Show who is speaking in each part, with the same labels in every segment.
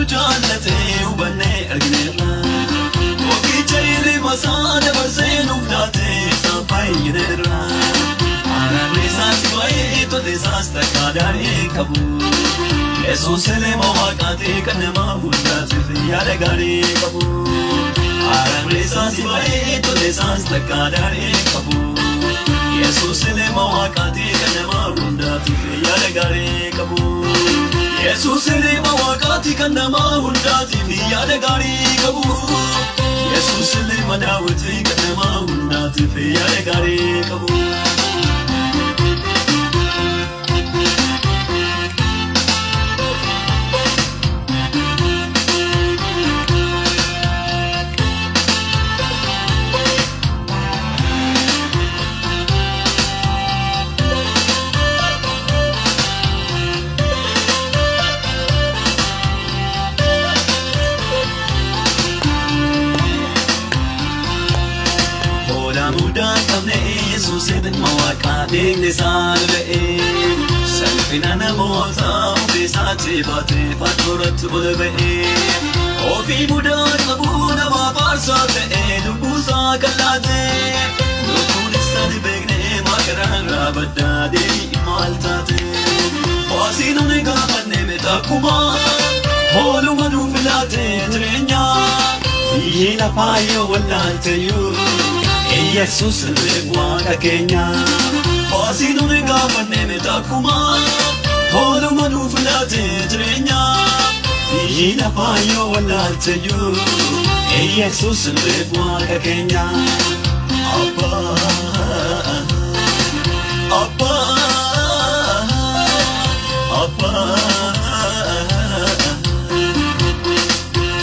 Speaker 1: nu jaallate hubannee argineerra. Tokkicha ilma isaa dabarsee nuuf laate isaan fayyineerra. Araarri isaas baay'ee tolli isaas takka daarii qabu. Yesuus ilma Waaqaati kan nama hundaatiif yaada gaarii qabu. Araarri isaas baay'ee tolli isaas takka daarii qabu. Yesuus ilma Waaqaati kan nama hundaatiif yaada gaarii qabu. Yesuus ilma Waaqaati kan nama hundaatiif yaada gaarii qabu. Yesuus ilma Daawiti kan nama hundaatiif yaada gaarii qabu. Hoolaa mudaa hin qabne Yesuus ilma Waaqaa dhiigni isaa lola'e. Salphina namootaa ofii isaatii baatee fannooratti ol ba'e. Ofii mudaa qabu namaaf aarsaa ta'e lubbuu isaa kan laate. Lubbuun isaa hin beekne makaraan baddaa deebii maal taate. Baasii nuni gaafanne takkumaa hooluma nuuf laate jireenya. Biyyi lafaa yoo wallaalteyyuu Yesuus Waaqa keenya. Baasii nuni gaafanne takkumaa hooluma nuuf laate jireenya. Biyyi lafaa yoo wallaalteyyuu Yesuus Waaqa keenya. Abbaa, Abbaa, Abbaa.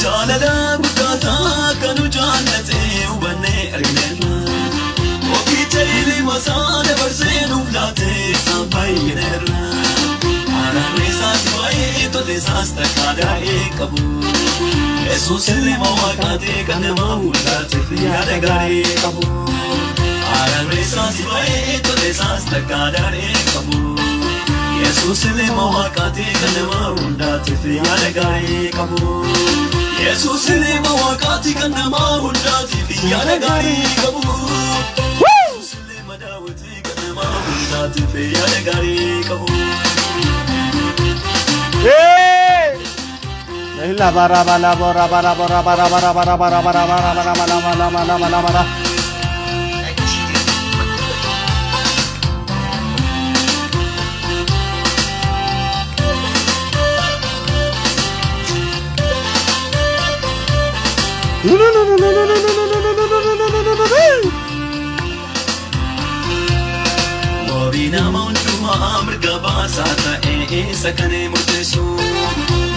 Speaker 1: Jaalala guddaataa kan nu jaallate hubannee argineerra. Tokkicha ilma isaa dabarsee nuuf laate isaan fayyineerra. Araarri isaas baay'ee tolli isaas takka daa'ee qabu. Yesuus ilma Waaqaati kan nama hundaatiif yaada gaarii qabu. Araarri isaas baay'ee tolli isaas takka daa'ee qabu. Yesuus ilma Waaqaati kan nama hundaatiif yaada gaarii qabu. Yesuus ilma Waaqaati kan nama hundaatiif yaada gaarii qabu. Yesuus ilma Daawiti kan nama hundaatiif yaada gaarii qabu.
Speaker 2: Hey! La bara bara bara bara bara bara bara bara bara bara bara bara bara bara bara bara bara. No, no, no, no, no, no, no, no, no, no, no, no, no, no, no, no.
Speaker 1: Wabii nama hundumaa mirga baasaa ta'e isa kan murteessu.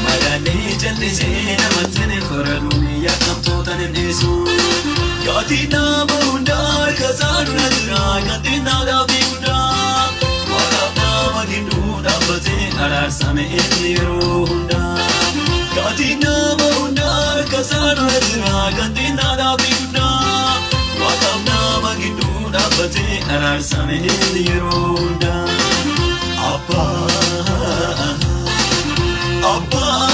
Speaker 1: Madaallee jallisee namatti ni faraduun yakkamtoota ni dhiisu. Gatii nama hundaa harka isaa dura jira gatii fi guddaa. Waaqaaf nama gidduu dhaabbatee araarsame inni yeroo hundaa. Gatii nama hundaa harka isaa dura jira gatii fi guddaa. Waaqaaf nama gidduu dhaabbatee araarsame inni yeroo hundaa. Abbaa, Abbaa,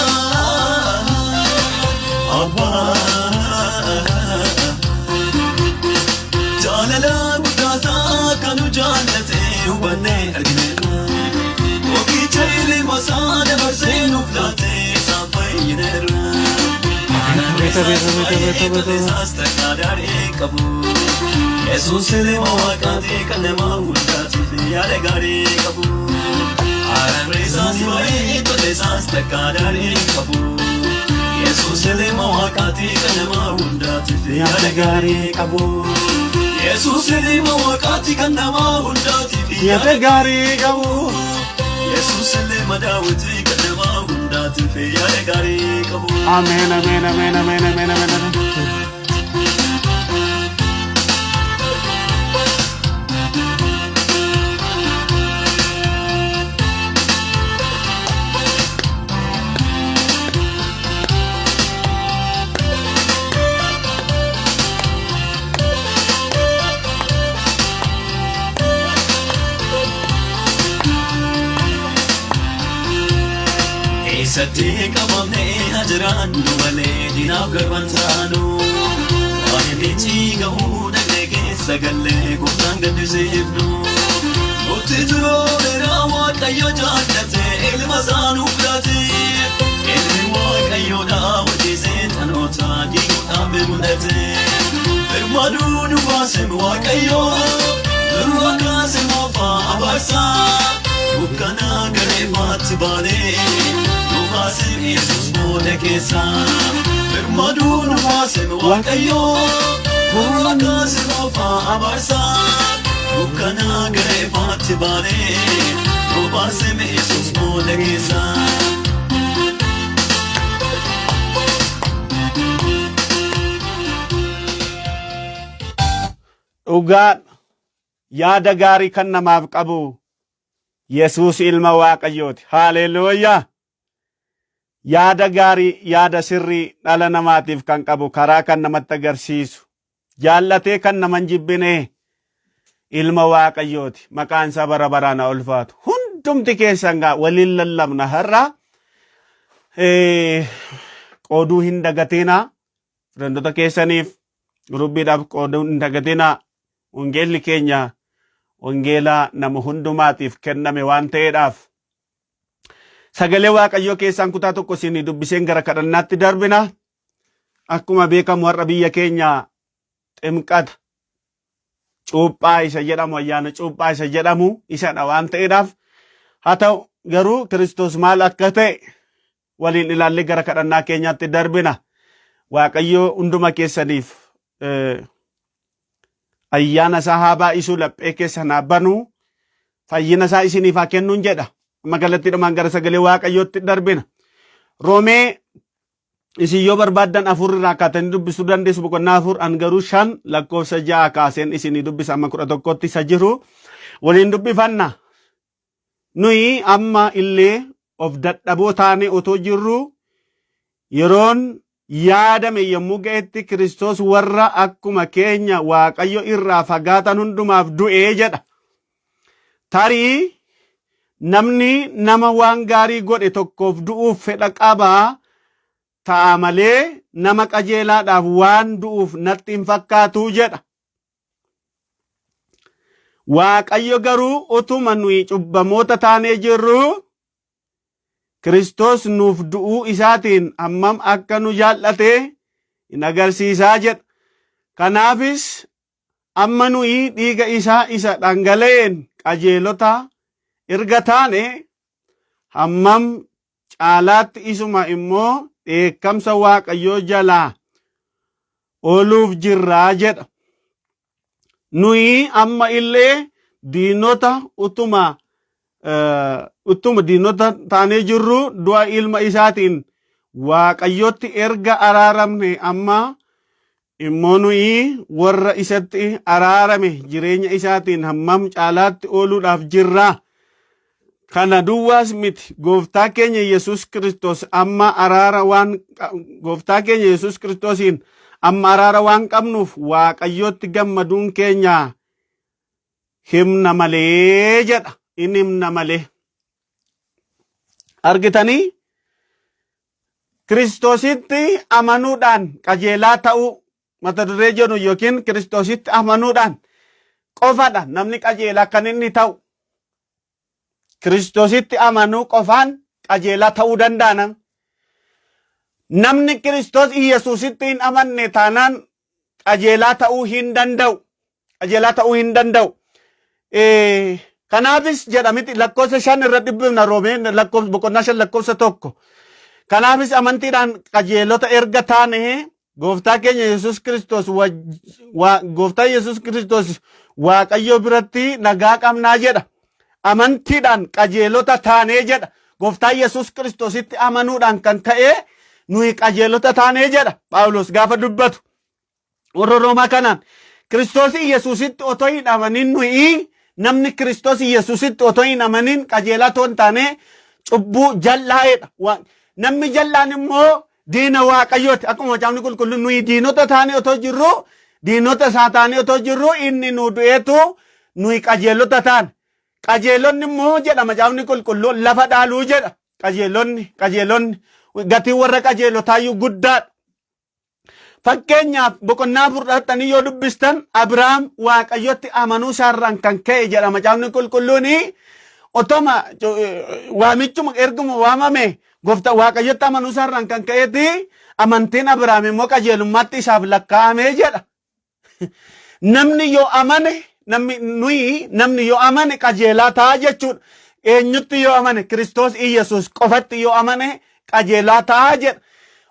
Speaker 1: Abbaa. Jaalala guddaasaa kan nu jaallate hubannee argineerra. Tokkicha ilma isaa dabarsee nuuf laate isaan fayyineerra.
Speaker 2: Beeta, beeta, beeta, beeta, beeta.
Speaker 1: Isaas takka daaree qabu. Yesuus ilma Waaqaati kan nama hundaatiif yaada gaarii qabu. Araarri isaas baay'ee tolli isaas takka daaree qabu. Yesuus ilma Waaqaati kan nama hundaatiif yaada gaarii qabu. Yesuus ilma Waaqaati kan nama hundaatiif
Speaker 2: Yaada gaarii qabu.
Speaker 1: Yesuus ilma Daawiti kan nama hundaatiif yaada gaarii qabu.
Speaker 2: Ameen, ameen, ameen, ameen, ameen, ameen, ameen.
Speaker 1: Isatti qabamnee haa jiraannu malee diinaaf garban taanu. Waan inni ciiga'uu dhaqnee keessa gallee gooftaan gaddisiifnu. Nutti turoomeera Waaqayyo jaallate ilma isaa nuuf laate. Ilmi Waaqayyoodha hojii seexanoota diiguudhaaf mul'ate. Birmaduu nu baasem Waaqayyo nurraa kaase moofaa abaarsa. Dukkana gara ifaatti baanee nu baasem Yesuus booda keessa. Birmaduu nu baasem Waaqayyo nurraa kaase moofaa abaarsa. Dukkana gara ifaatti baanee nu baasem Yesuus booda keessa.
Speaker 2: Dhugaan yaada gaarii kan namaaf qabu Yesuus ilma Waaqayyooti. Haaleluuyaa! Yaada gaarii, yaada sirrii dhala namaatiif kan qabu, karaa kan namatti agarsiisu, jaallatee kan nama hin jibbine ilma Waaqayyooti. Maqaan isaa bara baraan haa ulfaatu. Hundumti keessan gaa waliin lallabna har'a. Qooduu hin dagatinaa. Firendota keessaniif gurubbiidhaaf qooduu hin dagatinaa. Wangeelli keenya wangeela nama hundumaatiif kenname waan ta'eedhaaf. Sagalee Waaqayyoo keessaan kutaa tokko isin dubbiseen gara kadhannaatti darbina. Akkuma beekamu har'a biyya keenya ximqata cuuphaa isa jedhamu ayyaana cuuphaa isa jedhamu isadha waan ta'eedhaaf haa ta'u garuu Kiristoos maal akka ta'e waliin ilaallee gara kadhannaa keenyaatti darbina. Waaqayyo hunduma keessaniif ayyaana isaa haa baay'isuu laphee keessan haa banuu fayyina isaa isiniif haa kennuun jedha. Amma kallattiidhumaan gara sagalee Waaqayyootti darbina. Roomee isin yoo barbaaddan 4 irraa kaatanii dubbisuu dandeessu boqonnaa 4 an garuu 5 lakkoofsa 6 kaaseen isinii dubbisa amma 11tti isa jiru waliin dubbifanna. Nuyi amma illee of dadhaboo taanee otoo jirruu yeroon yaadame yommuu ga'etti Kiristoos warra akkuma keenya Waaqayyo irraa fagaatan hundumaaf du'ee jedha. Tarii namni nama waan gaarii godhe tokkoof du'uuf fedha qaba ta'a malee nama qajeelaadhaaf waan du'uuf natti hin fakkaatu jedha. Waaqayyo garuu utuma nuyi cubbamoota taanee jirru Kiristoos nuuf du'uu isaatiin hammam akka nu jaallate in agarsiisaa jedha. Kanaafis amma nuyi dhiiga isaa isa dhangala'een qajeelota erga taane hammam caalaatti isuma immoo dheekkamsa Waaqayyoo jalaa ooluuf jirraa jedha. Nuyi amma illee diinota utuma utuma diinota taanee jirru du'a ilma isaatiin Waaqayyotti erga araaramne amma immoo nuyi warra isatti araarame jireenya isaatiin hammam caalaatti ooluudhaaf jirra. Kana duwwaas miti gooftaa keenya Yesuus Kiristoos amma araara waan gooftaa keenya Yesuus Kiristoosiin amma araara waan qabnuuf Waaqayyootti gammaduun keenya himna malee jedha. Inni himna malee. Argitanii Kiristoositti amanuudhaan qajeelaa ta'uu mata duree jedhu yookiin Kiristoositti amanuudhaan qofadha namni qajeelaa kan inni ta'u. Kiristoositti amanuu qofaan qajeelaa ta'uu danda'a namni. Namni Kiristoos Iyyasuusitti hin amanne taanaan qajeelaa ta'uu hin danda'u. Qajeelaa ta'uu hin danda'u. Kanaafis jedha miti lakkoofsa 5 irra dubbifna Roomeen lakkoofsa boqonnaa 5 lakkoofsa 1. Kanaafis amantiidhaan qajeelota erga taane gooftaa keenya Yesuus Kiristoos gooftaa Yesuus Kiristoos Waaqayyo biratti nagaa qabnaa jedha. Amantiidhaan qajeelota taanee jedha. Gooftaa Yesuus Kiristoositti amanuudhaan kan ka'e nuyi qajeelota taanee jedha Phaawulos gaafa dubbatu. Warra Roomaa kanaan Kiristoos Yesuusitti otoo hin amanin nuyi namni Kiristoos Yesuusitti otoo hin amanin qajeelaa otoo hin taane cubbuu jal'aa'eedha. Namni jal'aan immoo diina Waaqayyooti. Akkuma macaafni qulqulluun nuyi diinota taanee otoo jirru diinota isaa taanee otoo jirru inni nu du'eetu nuyi qajeelota taane. Qajeelonni immoo jedha macaafni qulqulluun lafa dhaaluu jedha. Qajeelonni qajeelonni gatiin warra qajeelotaayyuu guddaadha. Fakkeenyaaf boqonnaa fudhattanii yoo dubbistan Abiraam Waaqayyotti amanuu isaarraan kan ka'e jedha macaafni qulqulluun otoma waamichuma erguma waamame gooftaa Waaqayyotti amanuu isaarraan kan ka'eeti amantiin Abiraam immoo qajeelummaatti isaaf lakkaa'ame jedha. Namni yoo amane namni nuyi namni yoo amane qajeelaa ta'a jechuudha. Eenyutti yoo amane Kiristoos Iyyasuus qofatti yoo amane qajeelaa ta'a jedha.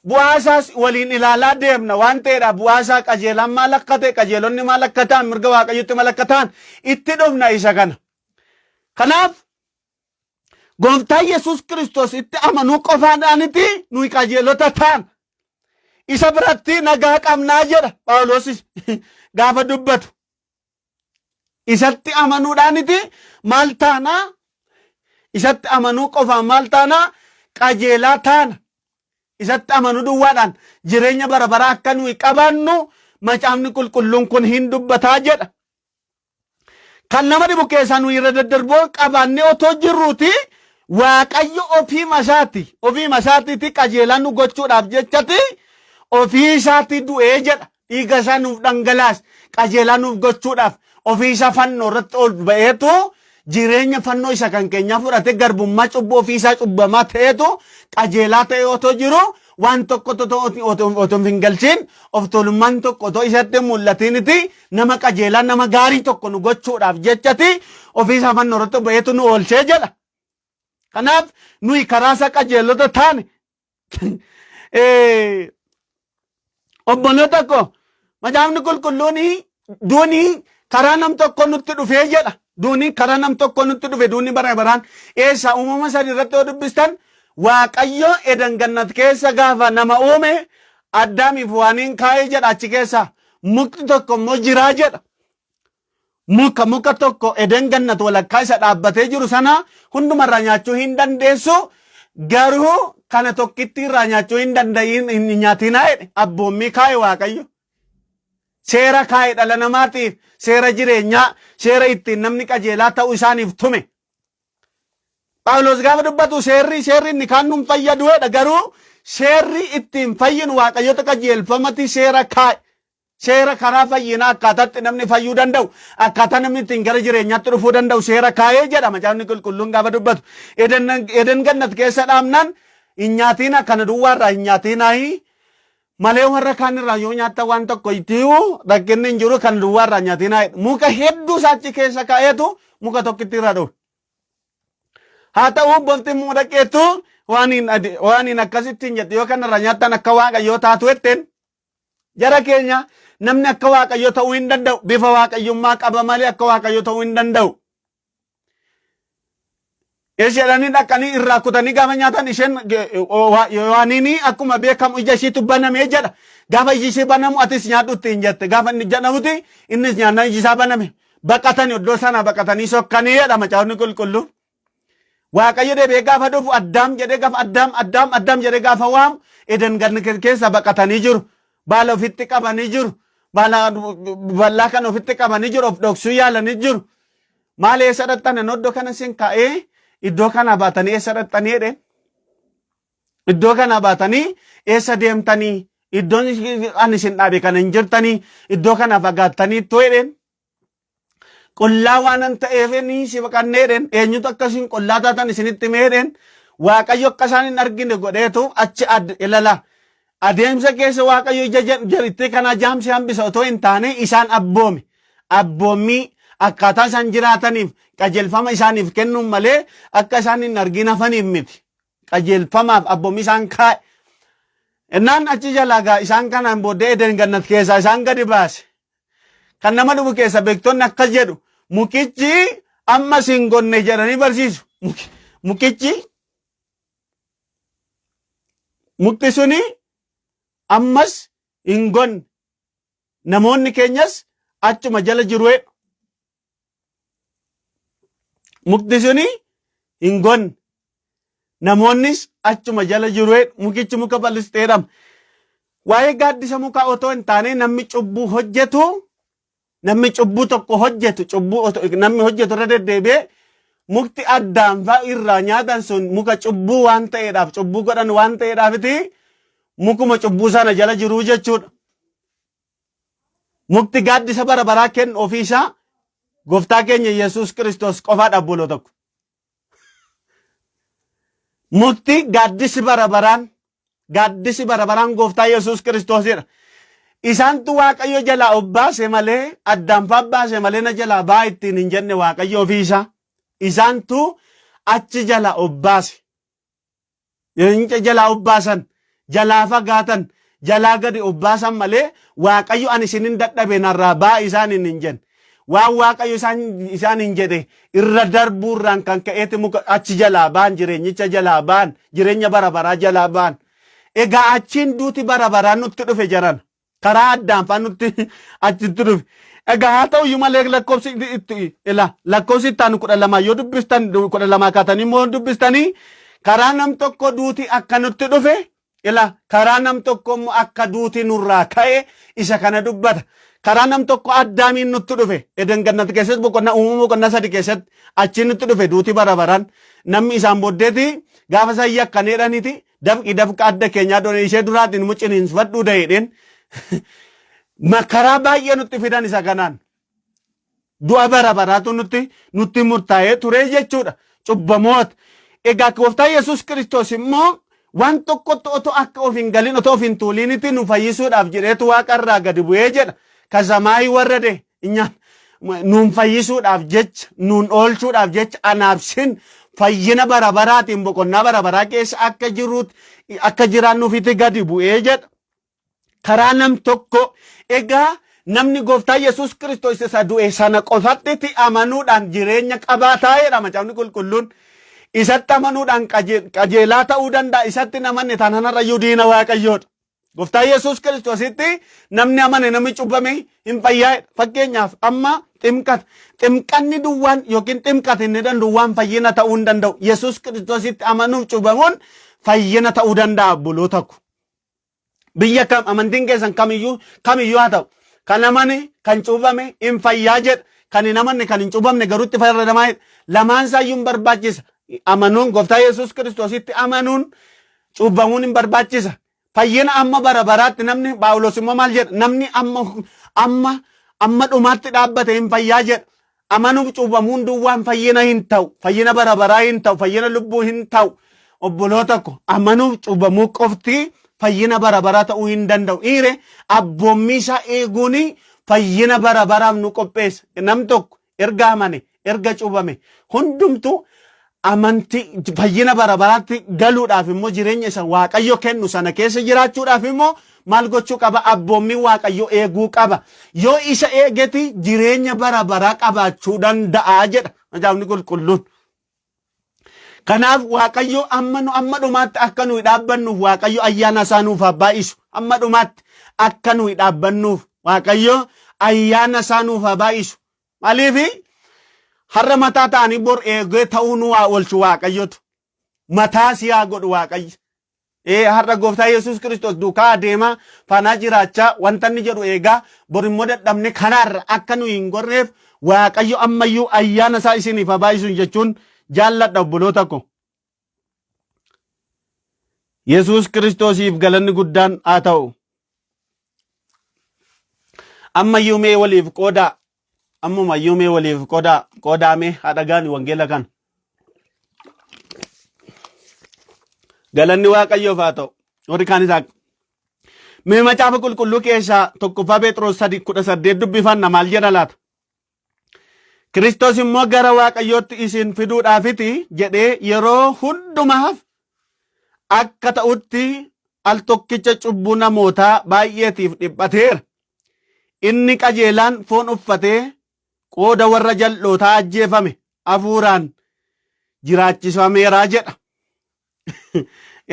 Speaker 2: Bu'aa isaas waliin ilaalaa deemna waan ta'eedha. Bu'aa isaa qajeelaan maal akka ta'e qajeelonni maal akka ta'an mirga Waaqayyotti maal akka ta'an itti dhufna isa kana. Kanaaf Gooftaa Yesuus Kiristoos itti amanuu qofaadhaaniti nuyi qajeelota ta'an. Isa biratti nagaa qabnaa jedha Phaawulos gaafa dubbatu. Isatti amanuudhaaniti maal taanaa? Isatti amanuu qofaan maal taanaa? Qajeelaa taana. Isatti amanuu duwwaadhaan jireenya bara baraa akka nuyi qabaannu macaafni qulqulluun kun hin dubbataa jedha. Kan nama dhibu keessaa nuyi irra daddarboo qabaannee otoo jirruuti Waaqayyo ofiima isaati ofiima isaatiiti qajeelaa nu gochuudhaaf jechati ofii isaati du'ee jedha dhiiga isaa nuuf dhangalaas qajeelaa nuuf gochuudhaaf ofii isaa fannoo irratti ol ba'eetu jireenya fannoo isa kan keenyaa fudhate garbummaa cubbuu ofii isaa cubbamaa ta'eetu qajeelaa ta'ee otoo jiru waan tokko otoo hin galchiin of tuulummaan tokko otoo isatti hin mul'atiiniti nama qajeelaa nama gaarii tokko nu gochuudhaaf jechati ofii isaa fannoo irratti ba'eetu nu oolchee jedha. Kanaaf nuyi karaa isaa qajeelota taane obboloota koo macaafni qulqulluun duuni karaa nam tokko nutti dhufee jedha. Duuni karaa nam tokko nutti dhufe duuni bara baraan eessa uumama sadi irratti yoo dubbistan Waaqayyo edan gannat keessa gaafa nama uume Addaamiif waaniin kaa'ee jedha achi keessa mukti tokko immoo jiraa jedha. Muka muka tokko eden gannat walakkaa isa dhaabbatee jiru sana hundumarraa nyaachuu hin dandeessu garuu kana tokkitti irraa nyaachuu hin danda'iin hin nyaatinaa jedhe abboommii kaa'e Waaqayyo. Seera kaa'e dhala namaatiif seera jireenyaa seera ittiin namni qajeelaa ta'u isaaniif tume. Phaawulos gaafa dubbatu seerri seerri inni kaan nun fayyadu jedha garuu seerri ittiin fayyinu waaqayyoota qajeelfamati seera kaa'e. Seera karaa fayyinaa akkaataatti namni fayyuu danda'u akkaataa namni ittiin gara jireenyaatti dhufuu danda'u seera kaa'ee jedha macaafni qulqulluun gaafa dubbatu. Eden gannat keessa dhaabnaan hin nyaatiina kana duwwaarraa hin nyaatiinaayi malee warra kaan irraa yoo nyaatta waan tokko ittiyuu rakkinni hin jiru kan duwwaa irraa nyaatinaa jedhe. Muka hedduu isaa achi keessa kaa'eetu muka tokkitti irraa dhufe. Haa ta'u bofti immoo dhaqeetu waan hin waan hin akkasitti hin jette yoo kana irraa nyaattan akka waaqayyoo taatu jetteen. Jara keenya namni akka waaqayyoo ta'uu hin danda'u. Bifa waaqayyummaa qaba malee akka waaqayyoo ta'uu hin danda'u. Isheedhanii dhaqanii irraa kutanii gaafa nyaatan isheen Yohaaniin akkuma beekamu ija ishiitu banamee jedha. Gaafa iji ishee banamu atis nyaadhu ittiin jette. Gaafa inni jedhamuti innis nyaannaan iji isaa baname. Baqatanii iddoo sana baqatanii sokkanii jedha macaafni qulqulluun. Waaqayyo deebi'ee gaafa dhufu addaam jedhee gaafa addaam addaam addaam jedhee gaafa waamu eden ganna keessa baqatanii jiru. Baala ofitti qabanii jiru. Baala bal'aa kana ofitti qabanii jiru. Of dhoksuu yaalanii jiru. Maal eessa dhaqxan ani iddoo kana sin kaa'ee iddoo kana baatanii eessa dhaqxanii jedheen. Iddoo kana baatanii eessa deemtanii iddoon ani isin dhaabe kana hin jirtanii iddoo kana fagaattanii ittoo jedheen. Qullaa waanan ta'eef inni si baqannee jedheen eenyutu akka isin qullaa taatan isinitti himee jedheen Waaqayyo akka isaan hin argine godheetu achi ad ilala. Adeemsa keessa Waaqayyo ija jarittee kanaa jaamsee hambisa otoo hin taane isaan abboome. Abboommii akkaataa isaan jiraataniif qajeelfama isaaniif kennuun malee akka isaan hin argin hafaniif miti. Qajeelfamaaf abboommii isaan kaa'e. Innaan achi jalaa gaa isaan kanaan booddee Eden gannat keessaa isaan gadi baase. Kan nama dhufu keessa beektonni akkas jedhu mukichi ammas hin gonne jedhanii barsiisu. Mukichi mukti suni ammas hin gonne. Namoonni keenyas achuma jala jiru jedhu. Mukti suni hin gonne. Namoonnis achuma jala jiru jedhu. Mukichi muka bal'istee jedhama. Waa'ee gaaddisa mukaa otoo hin taane namni cubbuu hojjetu namni cubbuu tokko hojjetu cubbuu namni hojjetu irra deddeebi'ee Mukti Addaam fa'a irraa nyaatan sun muka cubbuu waan ta'eedhaaf cubbuu godhan waan ta'eedhaafiti mukuma cubbuu sana jala jiruu jechuudha. Mukti gaaddisa bara baraa kennu ofii isaa gooftaa keenya Yesuus Kiristoos qofaadha obboloo tokko. Mukti gaaddisi bara baraan gaaddisi bara baraan gooftaa Yesuus Kiristoosidha. Isaantu Waaqayyo jalaa of baase malee addaan faa baase malee na jalaa baa ittiin hin jenne Waaqayyo ofii isaa. Isaantu achi jalaa of baase. Leenca jalaa obbaasan, jalaa fagaatan, jalaa gadi obbaasan malee Waaqayyo ani isinin dadhabe narraa baa isaaniin hin jenne. Waan Waaqayyo isaan isaan hin jedhe irra darbuurraan kan ka'eeti muka achi jalaa ba'an jireenyicha jalaa ba'an jireenya bara baraa jalaa ba'an. Egaa achiin duuti bara baraa nutti dhufe jarana. Karaa addaan faa nutti achitti dhufe. Egaa haa ta'u iyyuu malee lakkoofsi itti ila lakkoofsi itti aanu 12 yoo dubbistan 12 kaatanii immoo dubbistanii karaa nam tokko duuti akka nutti dhufe ila karaa nam tokko immoo akka duuti nurraa ka'e isa kana dubbata. Karaa nam tokko addaamiin nutti dhufe Eden gannat keessatti boqonnaa uumama boqonnaa 3 keessatti achiin nutti dhufe duuti bara baraan namni isaan booddeeti gaafa isaan yakkaneedhaniiti Dafqi dafqa adda keenyaa doonee ishee duraatiin immoo ciniinsfadhuu da'eedheen makaraa baay'ee nutti fidan isa kanaan. Du'a bara baraatu nutti nutti murtaa'ee ture jechuudha. Cubbamoota. Egaa gooftaa Yesuus Kiristoos immoo waan tokkotti otoo akka of hin galin otoo of hin tuuliinitti nu fayyisuudhaaf jedheetu waaqa irraa gadi bu'ee jedha. Kasamaayii warra de Inyaan nuun fayyisuudhaaf jecha, nuun oolchuudhaaf jecha anaaf sin fayyina bara baraatiin boqonnaa bara baraa keessa akka jiruut akka jiraannuufitti gadi bu'ee jedha. Karaa nam tokko egaa namni gooftaa Yesuus Kiristoos isa du'e sana qofatti amanuudhaan jireenya qabaataa jedha macaafni qulqulluun. Isatti amanuudhaan qajeelaa ta'uu danda'a. Isatti hin amanne taanaan har'ayyuu diina Waaqayyoodha. Gooftaa Yesuus Kiristoositti namni amane namni cubbame hin fayyaa. Fakkeenyaaf amma ximqata. Ximqanni duwwaan yookiin ximqati inni jedhan duwwaan fayyina ta'uu hin danda'u. Yesuus Kiristoositti amanuuf cubbamuun fayyina ta'uu danda'a obboloota ko. Biyya kam amantiin keessan kamiyyuu kamiyyuu haa ta'u. Kan amane kan cuuphame hin fayyaa jedha. Kan hin amanne kan hin cuuphamne garuu itti fayyadamaa jedha. Lamaan isaayyuu hin barbaachisa. Amanuun gooftaa Yesuus Kiristoositti amanuun cuuphamuun hin barbaachisa. Fayyina amma bara baraatti namni Phaawulos immoo maal jedha? Namni amma amma amma dhumaatti dhaabbate hin fayyaa jedha. Amanuuf cuuphamuun duwwaan fayyina hin ta'u. Fayyina bara baraa hin ta'u. Fayyina lubbuu hin ta'u. Obboloota ko amanuuf cuuphamuu qofti fayyina bara baraa ta'uu hin danda'u. Dhiire abboommii isaa eeguun fayyina bara baraaf nu qopheessa. Nam tokko erga amane erga cuuphame hundumtu amantii fayyina bara baraatti galuudhaaf immoo jireenya isa Waaqayyo kennu sana keessa jiraachuudhaaf immoo maal gochuu qaba? Abboommii Waaqayyo eeguu qaba. Yoo isa eegeti jireenya bara baraa qabaachuu danda'a jedha macaafni qulqulluun. Kanaaf Waaqayyo amma nu amma dhumaatti akka nuyi dhaabbannuuf Waaqayyo ayyaana isaa nuuf haa baay'isu. Amma dhumaatti akka nuyi dhaabbannuuf Waaqayyo ayyaana isaa nuuf haa baay'isu. Maaliif har'a mataa ta'anii bor eegee ta'uu nu haa oolchu Waaqayyotu. Mataa si haa godhu Waaqayyo. Ee har'a gooftaa Yesuus Kiristoos duukaa adeemaa faanaa jiraachaa wanta inni jedhu eegaa bor immoo dadhabne karaarra akka nu hin gorreef Waaqayyo ammayyuu ayyaana isaa isiniif haa baay'isu jechuun jaalladha obboloota ko. Yesuus Kiristoosiif galanni guddaan haa ta'u. Ammayyuu mee waliif qoodaa. Ammumayyuu mee waliif qoodaa. Qoodaa mee haa dhagaani wangeela kana. Galanni Waaqayyoof haa ta'u. Warri kaanis akka. Mee macaafa qulqulluu keessaa tokkoffaa Phexros 3:18 dubbifanna maal jedha laata? Kiristoos immoo gara Waaqayyootti isin fiduudhaafiti jedhee yeroo hundumaaf akka ta'utti al tokkicha cubbuu namootaa baay'eetiif dhiphateera. Inni qajeelaan foon uffatee qooda warra jal'ootaa ajjeefame hafuuraan jiraachifameera jedha.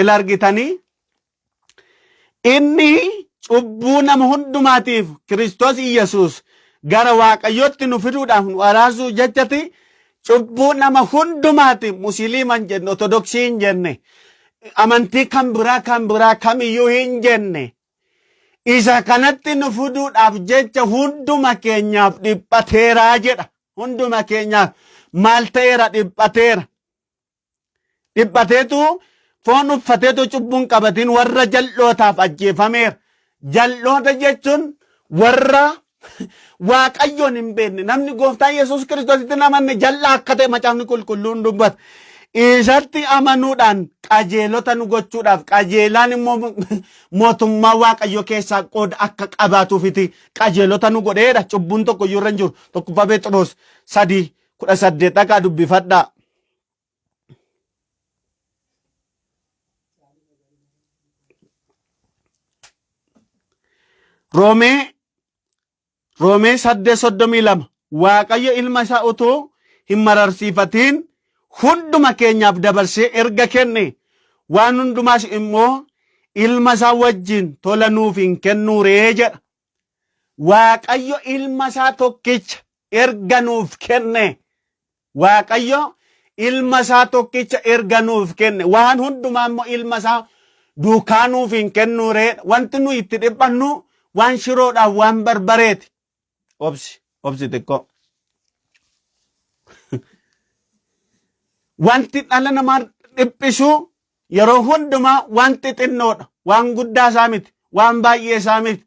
Speaker 2: Ila argitanii inni cubbuu nama hundumaatiif Kiristoos Iyyasuus gara Waaqayyootti nu fiduudhaaf nu araarsuu jechati cubbuu nama hundumaatiif musiliima hin jenne ortodoksii hin jenne amantii kan biraa kan biraa kamiyyuu hin jenne isa kanatti nu fiduudhaaf jecha hunduma keenyaaf dhiphateeraa jedha. Hunduma keenyaaf maal ta'eera? Dhiphateera. Dhiphateetu foon uffateetu cubbuun qabatiin warra jal'ootaaf ajjeefameera. Jal'oota jechuun warra Waaqayyoon hin beekne namni gooftaa Yesuus Kiristoositti hin amanne jal'aa akka ta'e macaafni qulqulluun dubbata. Isatti amanuudhaan qajeelota nu gochuudhaaf qajeelaan immoo mootummaa Waaqayyoo keessaa qooda akka qabaatuufiti qajeelota nu godheedha. Cubbuun tokko iyyuu irra hin jiru. Tokkoffaa Pheexiroos 3:18 dhaqaa dubbifadhaa. Roomee Roomee 8:32 Waaqayyo ilma isaa utuu hin mararsiifatiin hunduma keenyaaf dabarsee erga kenne waan hundumaas immoo ilma isaa wajjin tola nuuf hin kennuu ree jedha. Waaqayyo ilma isaa tokkicha erga nuuf kenne Waaqayyo ilma isaa tokkicha erga nuuf kenne waan hundumaa immoo ilma isaa duukaa nuuf hin kennuu ree wanti nuyi itti dhiphannu waan shiroodhaaf waan barbareeti. Obsi obsi xiqqoo. Wanti dhala namaa dhiphisu yeroo hundumaa waan xixinnoodha. Waan guddaa isaa miti. Waan baay'ee isaa miti.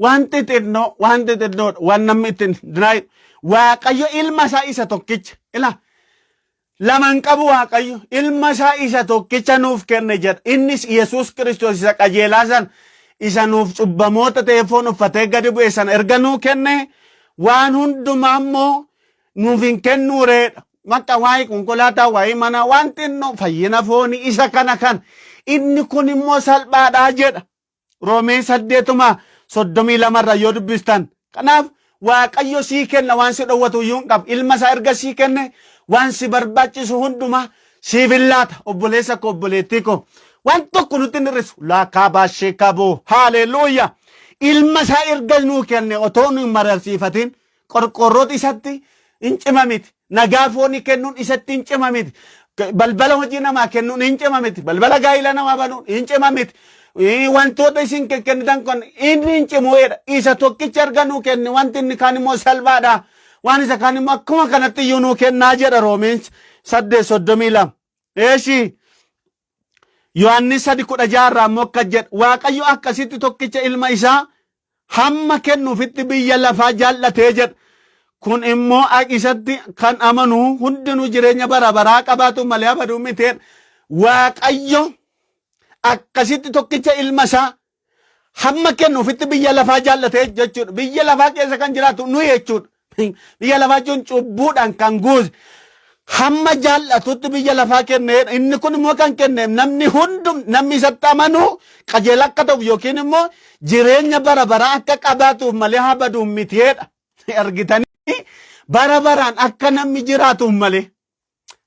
Speaker 2: Waan xixinnoo waan xixinnoodha. Waan namni ittiin dinaayi. Waaqayyo ilma isaa isa tokkicha. Ila lama hin qabu Waaqayyo. Ilma isaa isa tokkicha nuuf kenne jedha. Innis Yesuus Kiristoos isa qajeelaa sana isa nuuf cubbamoota ta'ee foon uffatee gadi bu'e sana erga nuu kenne waan hundumaa immoo nuuf hin kennuu reedha. Bakka waa'ee konkolaataa, waa'ee manaa, waan xinnoo fayyina foonii isa kana kan inni kun immoo salphaadhaa jedha. Roomee 8:32 irra yoo dubbistan. Kanaaf Waaqayyo sii kenna waan si dhowwatu iyyuu hin qabu. Ilma isaa erga sii kenne waan si barbaachisu hundumaa siif hin laata. Obboleessa koo obboleettii koo. Waan tokko nutti hin hir'isu. Laakaabaa sheekaboo. Haaleluuyaa. Ilma isaa erga nuu kenne otoo nu hin mararsiifatin Qorqoorrooti isatti hin cima miti. Nagaa foonii kennuun isatti hin cima miti. Balbala hojii namaa kennuun hin cima miti. Balbala gaa'ila namaa banuun hin cima miti. Wantoota isin kennitan kun inni hin cimuedha. Isa tokkicha erga nuu kenne wanti inni kaan immoo salphaadha. Waan isa kaan immoo akkuma kanatti iyyuu nuu kennaa jedha Roomeen 8:32. Eeshi Yohaannis 3:16 irraa immoo akkas jedha. Waaqayyo akkasitti tokkicha ilma isaa hamma kennuufitti biyya lafaa jaallatee jedha. Kun immoo isatti kan amanu hundinuu jireenya bara baraa qabaatu malee abaduu miti jedha. Waaqayyo akkasitti tokkicha ilma isaa hamma kennuufitti biyya lafaa jaallatee jechuudha. Biyya lafaa keessa kan jiraatu nuyi jechuudha. Biyya lafaa jechuun cubbuudhaan kan guute. Hamma jaallatutti biyya lafaa kenne inni kun immoo kan kenne namni hundum namni isatti amanu qajeela akka ta'uuf yookiin immoo jireenya bara baraa akka qabaatuuf malee haa baduuf mitiidha. Argitanii bara baraan akka namni jiraatuuf malee.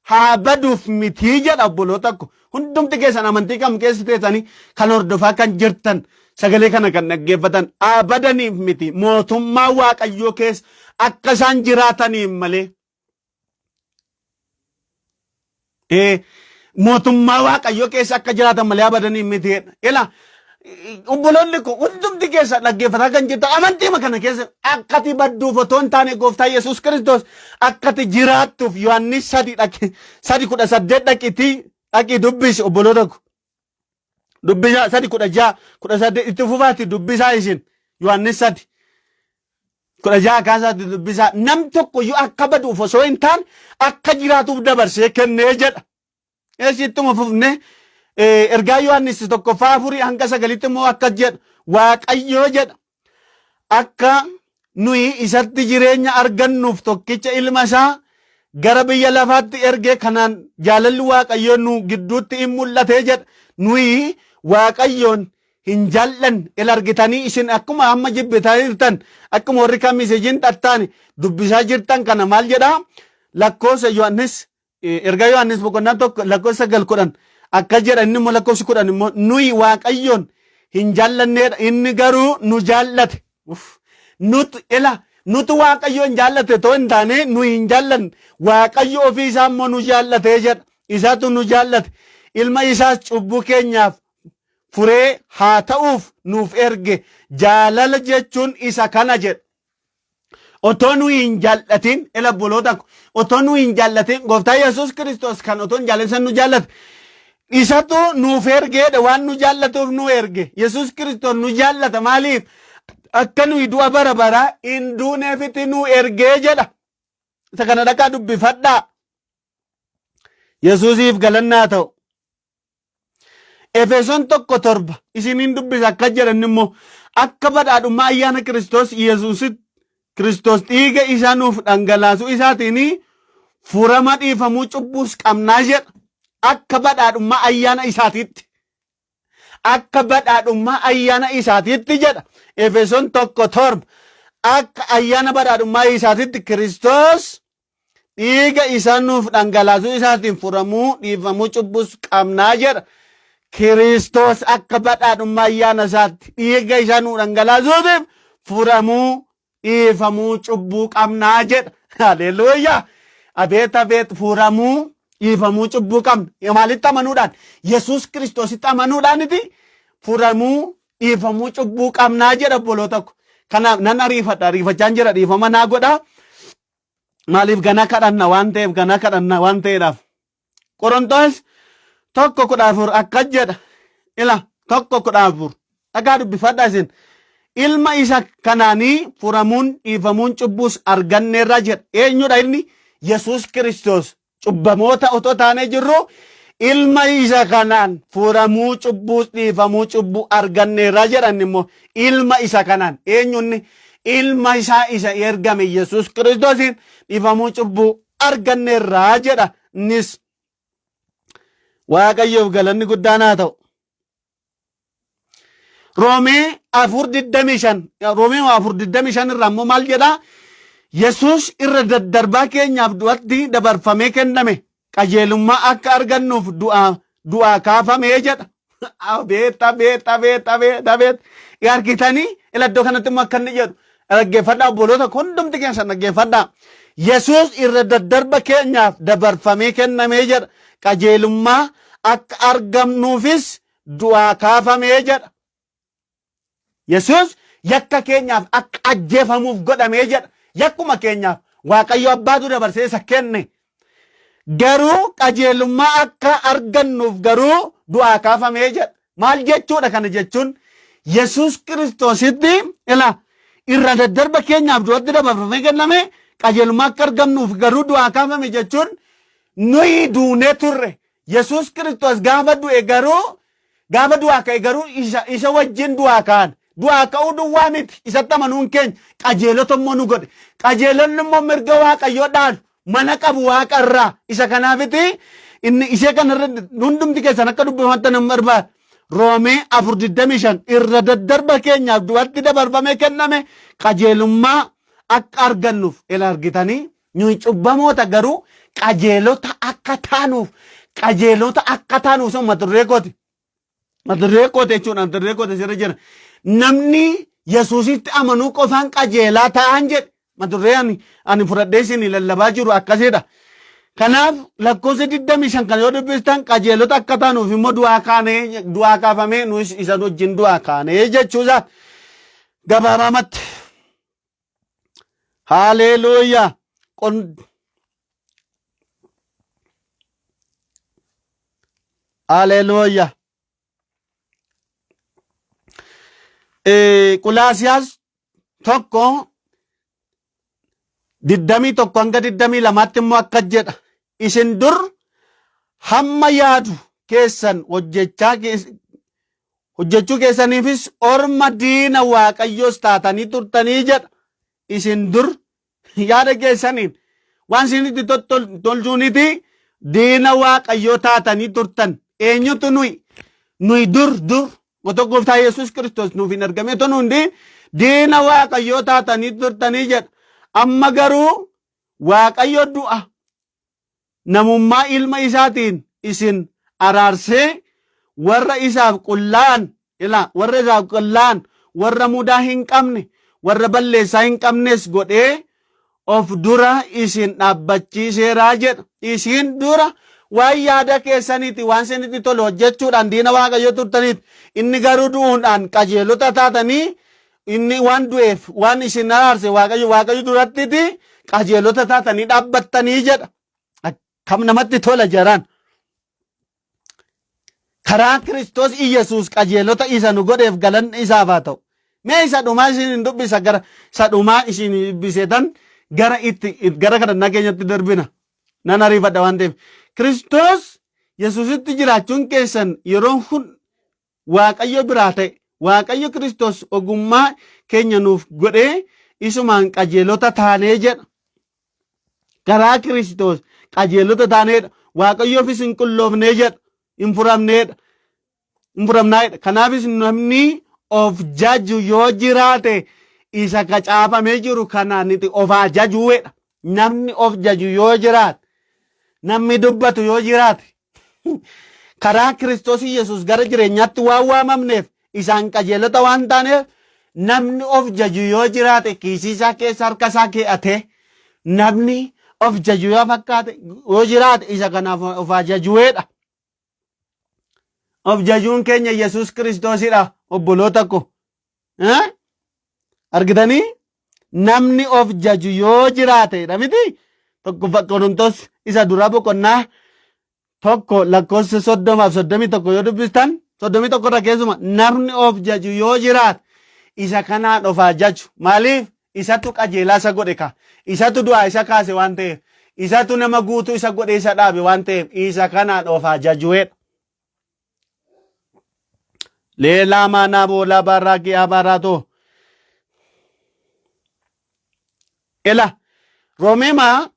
Speaker 2: Haa baduuf mitii jedha obboloota ko. Hundumti keessan amantii kam keessa teessanii kan hordofaa kan jirtan sagalee kana kan dhaggeeffatan haa badaniif miti mootummaa Waaqayyoo keessa akka isaan jiraataniif malee. Ee, mootummaa Waaqayyoo keessa akka jiraatan malee haa badaniif miti jedha. Ila obboloonni koo hundumti keessa dhaggeeffataa kan jirtan amantiima kana keessa akkati badduuf otoo hin taane gooftaa Yesuus Kiristoos akkati jiraattuuf Yohaannis sadi dhaqi 3:18 dhaqitii dhaqii dubbisi obboloota koo. Dubbisaa 3:16 18 itti fufaatti dubbisaa isin Yohaannis 3:16 kaasaatti dubbisaa nam tokko iyyuu akka baduuf osoo hin taane akka jiraatuuf dabarsee kennee jedha. Eessi ittuma fufne ergaa Yohaannis tokkoffaa afurii hanga sagalitti immoo akkas jedha. Waaqayyoo jedha. Akka nuyi isatti jireenya argannuuf tokkicha ilma isaa gara biyya lafaatti erge kanaan jaalalli Waaqayyoo nu gidduutti in mul'ate jedha. Nuyi Waaqayyoon hin jaallanne il argitanii isin akkuma amma jibbitaa jirtan akkuma warri kan miseejiin xattaani dubbisaa jirtan kana maal jedha lakkoofsa Yohaannis Ergaa Yohaannis boqonnaa 1 lakkoofsa 9 10 akkas jedha inni immoo lakkoofsi 10 immoo nuyi Waaqayyoon hin jaallanneedha inni garuu nu jaallate. Uff. Nut ila nutu Waaqayyoon jaallate otoo hin taane nuyi hin jaallanne Waaqayyo ofii isaa immoo nu jaallate jedha. Isaatu nu jaallate. Ilma isaas cubbuu keenyaaf furee haa ta'uuf nuuf erge. Jaalala jechuun isa kana jedha. Otoo nu hin jaallatin, ila obboloota ko, otoo nu hin jaallatin, gooftaa Yesuus Kiristoos kan otoo hin jaallatin nu jaallate. Isatu nuuf ergeedha waan nu jaallatuuf nu erge. Yesuus Kiristoos nu jaallata maaliif? Akka nuyi du'a bara baraa hin duuneefitti nu ergee jedha. Isa kana dhaqaa dubbifadhaa. Yesuusiif galannaa ta'u. Efesoon 1:7 isiniin dubbisa akka jedhan immoo akka badhaadhummaa ayyaana Kiristoos Yesuusitti Kiristoos dhiiga isaa nuuf dhangalaasuu isaatiin furama dhiifamuu cubbuus qabnaa jedha. Akka badhaadhummaa ayyaana isaatiitti. Akka badhaadhummaa ayyaana isaatiitti jedha. Efesoon 1:7 akka ayyaana badhaadhummaa isaatiitti Kiristoos dhiiga isaa nuuf dhangalaasuu isaatiin furamuu dhiifamuu cubbuus qabnaa jedha. Kiristoos akka badhaadhummaa ayyaana isaatti dhiiga isaa nuu dhangalaasuutiif furamuu dhiifamuu cubbuu qabnaa jedha. Haleluuyaa! Abeet abeet furamuu dhiifamuu cubbuu qabna. Maalitti amanuudhaan? Yesuus Kiristoositti amanuudhaaniti furamuu dhiifamuu cubbuu qabnaa jedha obboloota ko. Kanaaf nan ariifadha ariifachaan jira dhiifama naa godhaa. Maaliif gana kadhanna waan ta'eef gana kadhanna waan ta'eedhaaf. Qorontos 1:14 akkas jedha. Ila 1:14 dhagaa dubbifadha isin. Ilma isa kanaanii furamuun dhiifamuun cubbuus arganneerra jedha. Eenyudha inni? Yesuus Kiristoos. Cubbamoota otoo taanee jirru ilma isa kanaan furamuu cubbuus dhiifamuu cubbuu arganneerra jedhan immoo ilma isa kanaan eenyunni ilma isaa isa ergame Yesuus Kiristoosiin dhiifamuu cubbuu arganneerra jedha innis Waaqayyoof galanni guddaan haa ta'u. Roomee 4:25 Roomee 4:25 irraa immoo maal jedha? Yesuus irra daddarbaa keenyaaf du'atti dabarfamee kenname qajeelummaa akka argannuuf du'aa du'aa kaafamee jedha. Abeet abeet abeet abeet abeet. Argitanii ila iddoo kanatti immoo akka inni jedhu dhaggeeffadhaa obboloota hundumti keessan dhaggeeffadhaa. Yesuus irra daddarba keenyaaf dabarfamee kennamee jedha. Qajeelummaa akka argamnuufis du'aa kaafamee jedha. Yesuus yakka keenyaaf akka ajjeefamuuf godhamee jedha. Yakkuma keenyaaf Waaqayyo abbaatu dabarsee isa kenne. Garuu qajeelummaa akka argannuuf garuu du'aa kaafamee jedha. Maal jechuudha kana jechuun Yesuus Kiristoositti ila irra daddarba keenyaaf du'atti dabarfamee kenname qajeelummaa akka argannuuf garuu du'aa kaafame jechuun nuyi duunee turre. Yesuus Kiristoos gaafa du'e garuu gaafa du'aa ka'e garuu isa, isa wajjin du'aa ka'an. Du'aa ka'uu duwwaa miti isatti amanuun keenya qajeelota immoo nu godhe. Qajeelonni immoo mirga Waaqayyoo dhaalu mana qabu Waaqa irraa. Isa kanaafiti inni ishee kanarra hundumti keessan akka dubbifattan hin barbaada. Roomee 4:25 irra daddarba keenyaaf du'atti dabarfamee kenname qajeelummaa akka argannuuf ila argitanii Nuyi cubbamoota garuu qajeelota akka taanuuf qajeelota akka taanuuf sun mata duree kooti. Mata duree kooti jechuudha mata duree kooti asirra jira. Namni Yesuusitti amanuu qofaan qajeelaa ta'an jedhe mata duree ani fudhadhee isin lallabaa jiru akkasidha. Kanaaf lakkoofsa 25 kan yoo dubbistan qajeelota akka taanuuf immoo du'aa kaanee du'aa kaafamee nuyis isa wajjin du'aa kaanee jechuusaa gabaabamatti. Haaleeluuyaa. Qon Haaleeluuyaa. Qulaasiyaas 1:21 hanga 22tti immoo akkas jedha. Isin dur hamma yaadu keessan hojjechaa hojjechuu keessaniifis orma diina Waaqayyoos taatanii turtanii jedha. Isin dur yaada keessaniin waan isinitti tolchuuniti diina Waaqayyoo taatanii turtan. Eenyutu nuyi? Nuyi dur dur otoo gooftaa Yesuus Kiristoos nuuf hin argamee otoo nu hundi diina Waaqayyoo taatanii turtanii jedha. Amma garuu Waaqayyo du'a namummaa ilma isaatiin isin araarsee warra isaaf qullaa'an ilaa warra isaaf qullaa'an warra mudaa hin qabne warra balleessaa hin qabnes godhee of dura isin dhaabbachiiseeraa jedha. Isin dura waan yaada keessaniiti waan isinitti tolu hojjechuudhaan diina Waaqayyoo turtaniiti. Inni garuu du'uudhaan qajeelota taatanii inni waan du'eef waan isin araarse Waaqayyo Waaqayyo durattiti qajeelota taatanii dhaabbattanii jedha. Akkam namatti tola jaraan. Karaa Kiristoos Iyyasuus qajeelota isa nu godheef galanni isaaf haa ta'u. Mee isa dhumaa isin hin dubbisa gara isa dhumaa isin dubbiseetan gara itti gara kadhannaa keenyatti darbina. Nan ariifadha waan ta'eef. Kiristoos Yesuusitti jiraachuun keessan yeroo hun Waaqayyo biraa ta'e. Waaqayyo Kiristoos ogummaa keenya nuuf godhee isumaan qajeelota taanee jedha. Karaa Kiristoos qajeelota taaneedha. Waaqayyoofis hin qulloofnee jedha. Hin furamneedha. Hin furamnaa'edha. Kanaafis namni of jaju yoo jiraate isa kacaafamee jiru kanaan itti of haa jajuudha. Namni of jaju yoo jiraate, namni dubbatu yoo jiraate, karaa Kiristoos Yesuus gara jireenyaatti waan waamamneef isaan qajeelota waan taaneef namni of jaju yoo jiraate kiisii isaa keessa harka isaa kee'atee namni of jaju yoo fakkaate yoo jiraate isa kanaaf of haa jajuweedha. Of jajuun keenya Yesuus Kiristoosidha obboloota ko. Eh? Argitanii? Namni of jaju yoo jiraate dha miti? Tokkoffaa Qorontos isa duraa boqonnaa 1 lakkoofsa 30 fi 31 yoo dubbistan 31 irra keessuma namni of jaju yoo jiraate isa kanaan of haa jaju. Maaliif? Isatu qajeelaa isa godhe ka. Isatu du'aa isa kaase waan ta'eef. Isatu nama guutuu isa godhee isa dhaabe waan ta'eef isa kanaan of haa jajuweedha. Leelaa maanaa boolaa baarraa kiyaa baaraatoo. Ela Roomeemaa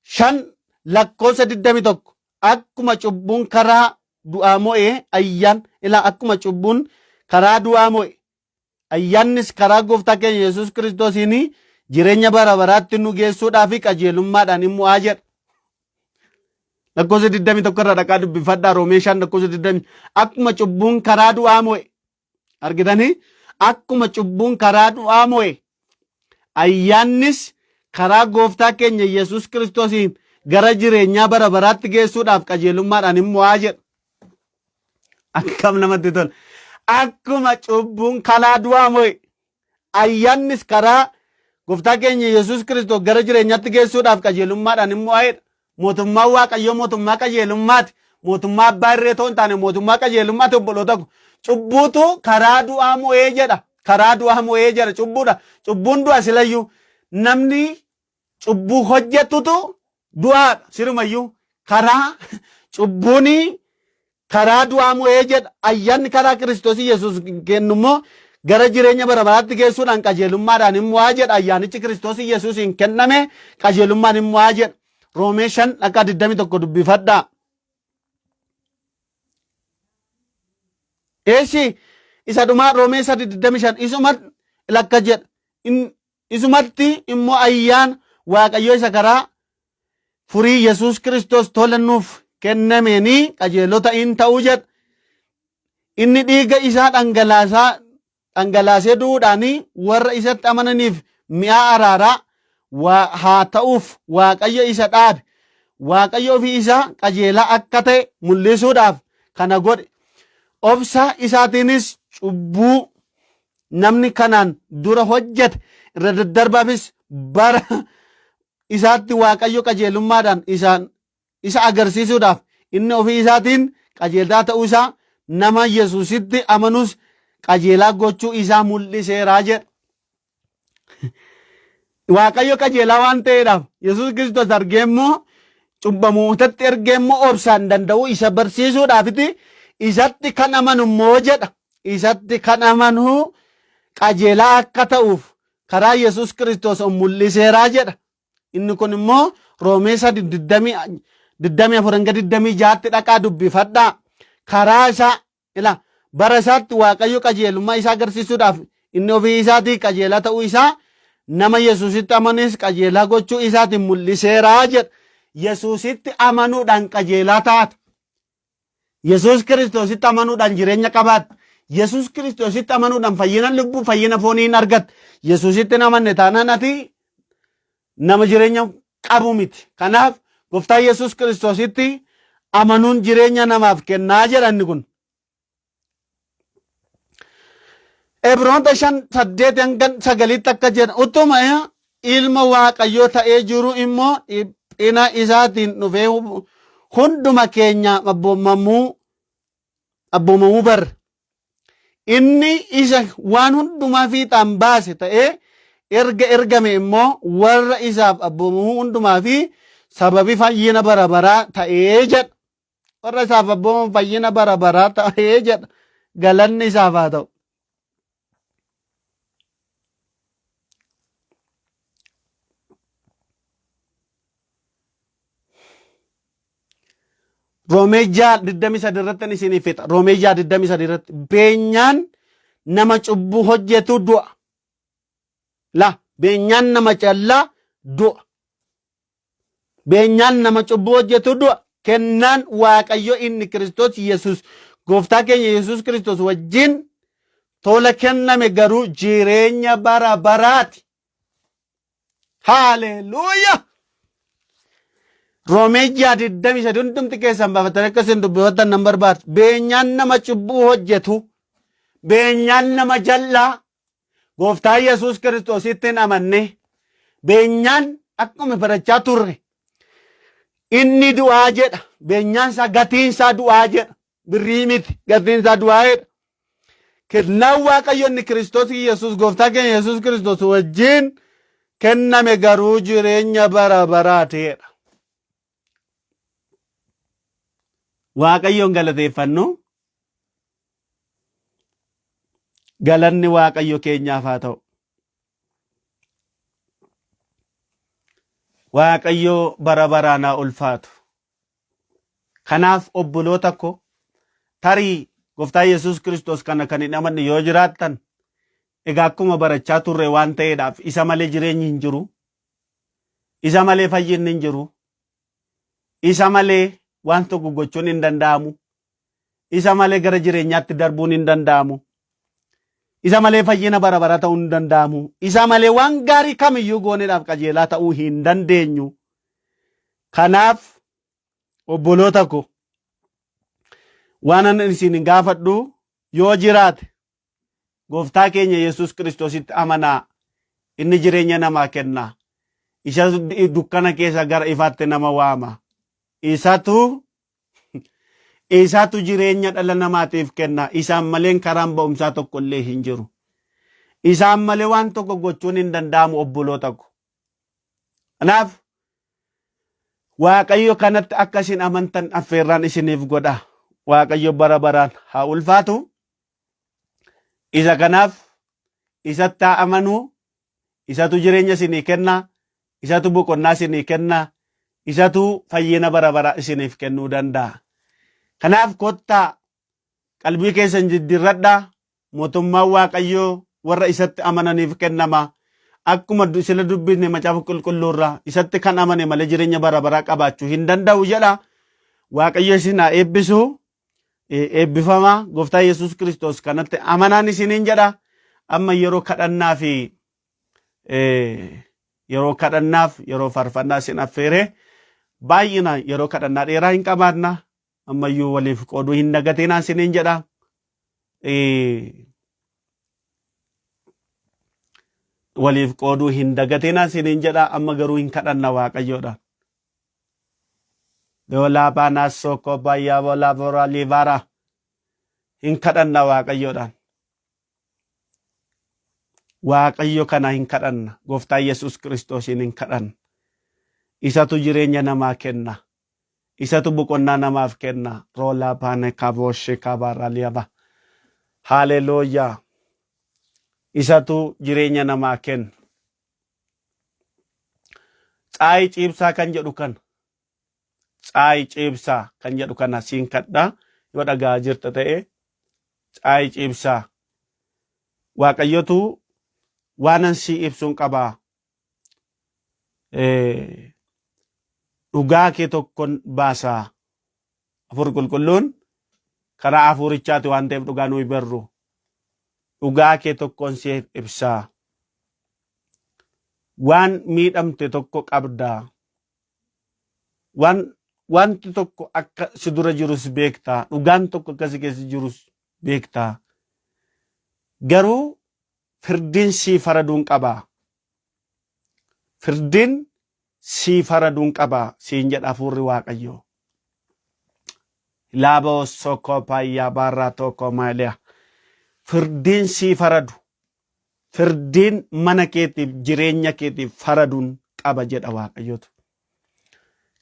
Speaker 2: 5 lakkoofsa 21 akkuma cubbuun karaa du'aa mo'e ayyaan ilaa akkuma cubbuun karaa du'aa mo'e ayyaannis karaa gooftaa keenya Yesuus Kiristoosiin jireenya bara baraatti nu geessuudhaa fi qajeelummaadhaan hin mo'aa jedha. Lakkoofsa 21 irraa dhaqaa dubbifadhaa Roomee 5 lakkoofsa 20 akkuma cubbuun karaa du'aa mo'e argitanii akkuma cubbuun karaa du'aa mo'e ayyaannis karaa gooftaa keenya Yesuus Kiristoosiin gara jireenyaa bara baraatti geessuudhaaf qajeelummaadhaan hin mo'aa jedha. Akkam namatti tola. Akkuma cubbuun karaa du'aa mo'e ayyaannis karaa gooftaa keenya Yesuus Kiristoos gara jireenyaatti geessuudhaaf qajeelummaadhaan hin mo'aa'edha. Mootummaan Waaqayyoo mootummaa qajeelummaati. Mootummaa abbaa irree otoo hin taane mootummaa qajeelummaati obboloota ko. Cubbuutu karaa du'aa mo'ee jedha. Karaa du'aa mo'ee jedha cubbuudha. Cubbuun du'a silayyuu. Namni cubbuu hojjetutu du'aadha sirumayyuu. Karaa cubbuuni karaa du'aa mo'ee jedha. Ayyaanni karaa Kiristoos Yesuus kennu immoo gara jireenya bara baraatti geessuudhaan qajeelummaadhaan hin mo'aa jedha. Ayyaanichi Kiristoos Yesuusiin kenname qajeelummaan hin mo'aa jedha. Roomee 5 dhaqaa 21 dubbifadhaa. Eeshi isa dhumaa Roomee 3 25 isuma lakka jedha. Isumatti immoo ayyaana Waaqayyoo isa karaa furii Yesuus Kiristoos tola nuuf kennameenii qajeelota in ta'u jedha. Inni dhiiga isaa dhangalaasaa dhangalaasee du'uudhaan warra isatti amananiif mi'aa araaraa waa haa ta'uuf Waaqayyo isa dhaabe. Waaqayyo ofii isaa qajeelaa akka ta'e mul'isuudhaaf kana godhe. Obsa isaatiinis cubbuu namni kanaan dura hojjete irra daddarbaafis bara isaatti Waaqayyo qajeelummaadhaan isaan isa agarsiisuudhaaf inni ofii isaatiin qajeelaa ta'uu isaa nama Yesuusitti amanus qajeelaa gochuu isaa mul'iseera jedha. Waaqayyo qajeelaa waan ta'eedhaaf Yesuus Kiristoos argee immoo cubbamootatti ergee immoo obsaan danda'uu isa barsiisuudhaafiti isatti kan amanu immoo jedha. Isatti kan amanu qajeelaa akka ta'uuf karaa Yesuus Kiristoos of mul'iseeraa jedha. Inni kun immoo Roomee 3 24 hanga 26tti dhaqaa dubbifadhaa. Karaa isaa ila bara isaatti Waaqayyo qajeelummaa isaa agarsiisuudhaaf inni ofii isaatii qajeelaa ta'uu isaa nama Yesuusitti amanes qajeelaa gochuu isaatiin mul'iseeraa jedha. Yesuusitti amanuudhaan qajeelaa taata. Yesuus Kiristoositti amanuudhaan jireenya qabaatta. Yesuus Kiristoositti amanuudhaan fayyina lubbuu fayyina foonii hin argatta. Yesuusitti hin amanne taanaan ati nama jireenya qabu miti. Kanaaf gooftaa Yesuus Kiristoositti amanuun jireenya namaaf kennaa jedha inni kun. Ibroota 5:8 hanga 9tti akka jedha utuma ilma Waaqayyoo ta'ee jiru immoo dhiphina isaatiin dhufee hunduma keenya abboomamuu barre. Inni isa waan hundumaa fiixaan baase ta'ee erga ergame immoo warra isaaf abboomamuu hundumaa fi sababii fayyina bara baraa ta'ee jedha. Warra isaaf abboomamu fayyina bara baraa ta'ee jedha. Galanni isaaf haa ta'u. Roomee 6:23 irratti ani isinii fixa. Roomee 6:23 irratti beenyaan nama cubbuu hojjetu du'a. La beenyaan nama callaa du'a. Beenyaan nama cubbuu hojjetu du'a. Kennaan Waaqayyo inni Kiristoos Yesuus gooftaa keenya Yesuus Kiristoos wajjin tola kenname garuu jireenya bara baraati. Haaleluuyaa! Roomee 6:23 hundumti keessan baafatanii akka isin dubbifattan nan barbaada. Beenyaan nama cubbuu hojjetu, beenyaan nama jal'aa, gooftaa Yesuus Kiristoositti hin amanne, beenyaan akkuma barachaa turre, inni du'aa jedha. Beenyaan isaa gatiin isaa du'aa jedha. Birrii miti gatiin isaa du'aa jedha. Kennaan Waaqayyo inni Kiristoos Yesuus gooftaa keenya Yesuus Kiristoos wajjin kenname garuu jireenya bara baraa ta'edha. Waaqayyoon galateeffannu galanni Waaqayyo keenyaaf haa ta'u. Waaqayyo bara baraan haa ulfaatu. Kanaaf obboloota ko tarii gooftaa Yesuus Kiristoos kana kan hin amanne yoo jiraattan egaa akkuma barachaa turre waan ta'eedhaaf isa malee jireenyi hin jiru. Isa malee fayyinni hin jiru. Isa malee waan tokko gochuun hin danda'amu. Isa malee gara jireenyaatti darbuun hin danda'amu. Isa malee fayyina bara bara ta'uu hin danda'amu. Isa malee waan gaarii kamiyyuu gooneedhaaf qajeelaa ta'uu hin dandeenyu. Kanaaf obboloota ko waan ani isin gaafadhu yoo jiraate gooftaa keenya Yesuus Kiristoositti amanaa. Inni jireenya namaa kenna. Isa dukkana keessa gara ifaatti nama waama. Isatu jireenya dhala namaatiif kenna. Isaan maleen karaan ba'umsaa tokko illee hin jiru. Isaan malee waan tokko gochuun hin danda'amu obboloota ko. Kanaaf Waaqayyo kanatti akka isin amantan affeerraan isiniif godha. Waaqayyo bara baraan haa ulfaatu. Isa kanaaf isatti haa amanuu. Isatu jireenya isinii kenna. Isatu boqonnaa isinii kenna. Isatu fayyina bara baraa isiniif kennuu danda'a. Kanaaf kottaa qalbii keessan jijjiirradhaa. Mootummaan Waaqayyoo warra isatti amananiif kennama. Akkuma sila dubbisne macaafa qulqulluu irraa isatti kan amane malee jireenya bara baraa qabaachuu hin danda'u jedha. Waaqayyo isin haa eebbisu. Eebbifama gooftaa Yesuus Kiristoos kanatti amanaan isiniin jedha. Amma yeroo kadhannaa fi yeroo kadhannaaf yeroo faarfannaa isin affeeree baay'inaan yeroo kadhannaa dheeraa hin qabaanna. Ammayyuu waliif qooduu hin dagatinaa isiniin jedha. Waliif qooduu hin dagatinaa isiniin jedha. Amma garuu hin kadhanna Waaqayyoodhaan. Doolaa baanaa sookoo baay'aa boolaa boraa liivaaraa hin kadhanna Waaqayyoodhaan. Waaqayyo kana hin kadhanna. Gooftaa Yesuus Kiristoosiin hin kadhanna. Isatu jireenya namaa kenna. Isatu boqonnaa namaaf kenna. Roolaa baane kaabooshee kaabaarraa liyaba. Haaleluuyaa. Isatu jireenya namaa kenna. Tsaayi ciibsaa kan jedhu kana. Tsaayi ciibsaa kan jedhu kana siin kadhaa yoo dhagaa jirta ta'e tsaayi ciibsaa. Waaqayyotu waanan sii ibsuun qabaa. Dhugaa kee tokkon baasaa. Hafuurri qulqulluun karaa hafuurichaati waan ta'eef dhugaa nuyi barru. Dhugaa kee tokkoon siif ibsaa. Waan miidhamte tokko qabda. Waan wanti tokko akka si dura jirus beekta. Dhugaan tokko akka si keessa jirus beekta. Garuu firdiin sii faraduun qaba. Firdiin sii faraduun qaba siin jedha hafuurri Waaqayyoo. Laaboo sokoo paayyaa baarraa tokko maaliyaa. Firdiin sii faradu. Firdiin mana keetiif jireenya keetiif faraduun qaba jedha Waaqayyotu.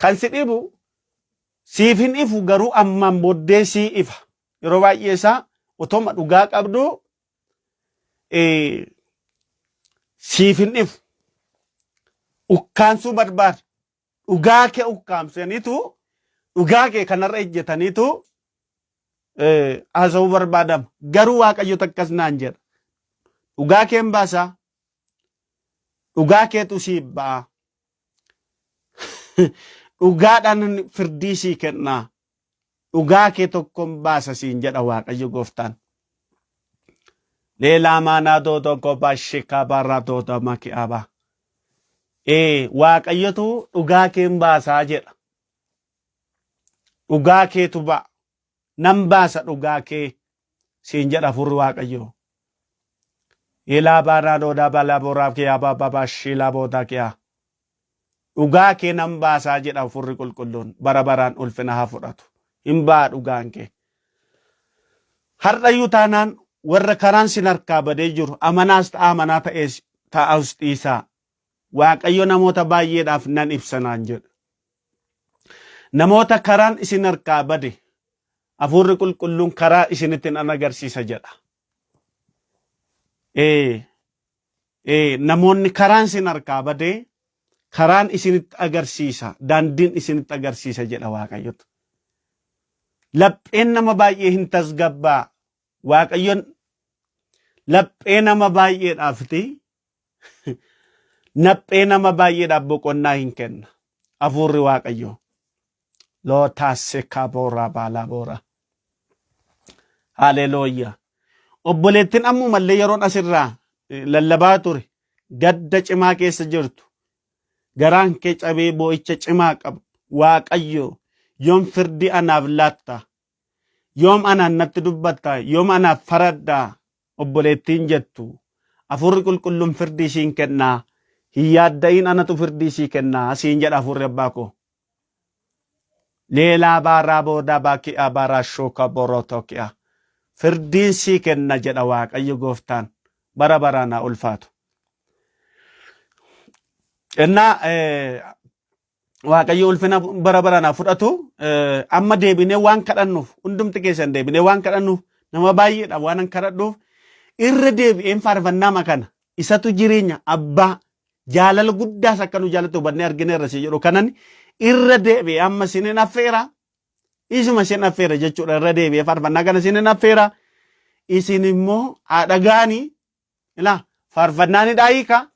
Speaker 2: Kan si dhibu siif hin ifu garuu ammaan booddee sii ifa. Yeroo baay'ee isaa otoma dhugaa qabdu siif hin ifu. Ukkaansuu barbaada. Dhugaa kee ukkaamsaniitu dhugaa kee kanarra ejjetaniitu haasa'uu barbaadama. Garuu Waaqayyo akkas naan jedha. Dhugaa kee hin baasaa. Dhugaa keetu siif ba'a. Dhugaadhaan firdii sii kennaa. Dhugaa kee tokkon baasa siin jedha Waaqayyo gooftaan. Leelaa maanaa too tokko bashikaa barra toota maki'aba. Ee Waaqayyotu dhugaa keen baasaa jedha. Dhugaa keetu ba'a. Nan baasa dhugaa kee siin jedha hafuurri Waaqayyoo. Ilaa baanaa doodaa balaa boraa kiyaa baabaa shilaa boodaa kiyaa. Dhugaa kee nan baasaa jedha hafuurri qulqulluun bara baraan ulfina haa fudhatu. Hin ba'a dhugaan kee. Har'ayyuu taanaan warra karaan sin harkaa badee jiru amanaas ta'a amanaa ta'ees ta'us dhiisaa. Waaqayyo namoota baay'eedhaaf nan ibsa naan jedha. Namoota karaan isin harkaa bade hafuurri qulqulluun karaa isinitti nan agarsiisa jedha. Ee, ee, namoonni karaan isin harkaa bade karaan isinitti agarsiisa, daandiin isinitti agarsiisa jedha Waaqayyotu. Lapheen nama baay'ee hin tasgabbaa. Waaqayyoon laphee nama baay'eedhaafti Naphee nama baay'eedhaaf boqonnaa hin kenna. Hafuurri Waaqayyoo. Lootaa sekaa booraa baalaa booraa. Haleluuyaa. Obboleettiin ammumallee yeroon asirraa lallabaa ture gadda cimaa keessa jirtu garaan kee cabee boo'icha cimaa qabu Waaqayyo yoom firdii anaaf laatta Yoom anaan natti dubbatta? Yoom anaaf faradda? Obboleettiin jettu. Hafuurri qulqulluun firdii siin kennaa. Hin yaadda'iin anatu firdii sii kennaa siin jedha hafuurri abbaa koo. Leelaa baaraa boodaa baaki'aa baaraa shooka borootoki'a. Firdiin sii kenna jedha Waaqayyo gooftaan bara baraan haa ulfaatu. Innaa Waaqayyo ulfina bara baraan haa fudhatu. Amma deebinee waan kadhannuuf hundumti keessan deebinee waan kadhannuuf nama baay'eedha waan an kadhadhuuf irra deebi'een faarfannaama kana isatu jireenya abbaa jaalala guddaas akka nu jaalatu hubannee argineerra si jedhu kanan irra deebi'ee amma isinin affeera. Isuma isin affeera jechuudha irra deebi'ee faarfannaa kana isinin affeera. Isin immoo haa dhaga'anii Ilaa faarfannaa ni dhaayiika.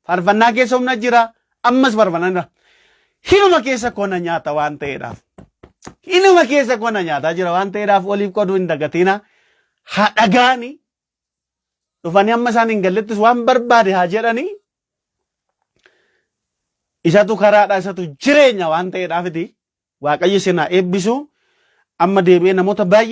Speaker 2: Faarfannaa keessa humna jira. Ammas faarfannaa ni dha. Hinuma keessa koo na nyaata waan ta'eedhaaf. Hinuma keessa koo na nyaataa jira waan ta'eedhaaf waliif qooduu hin dagatiina. Haa dhagaani. Dhufanii amma isaan hin gallettis waan barbaade haa jedhanii. Isatu karaadha isatu jireenya waan ta'eedhaafiti. Waaqayyo isin haa eebbisu. Amma deebi'ee namoota baay'ee.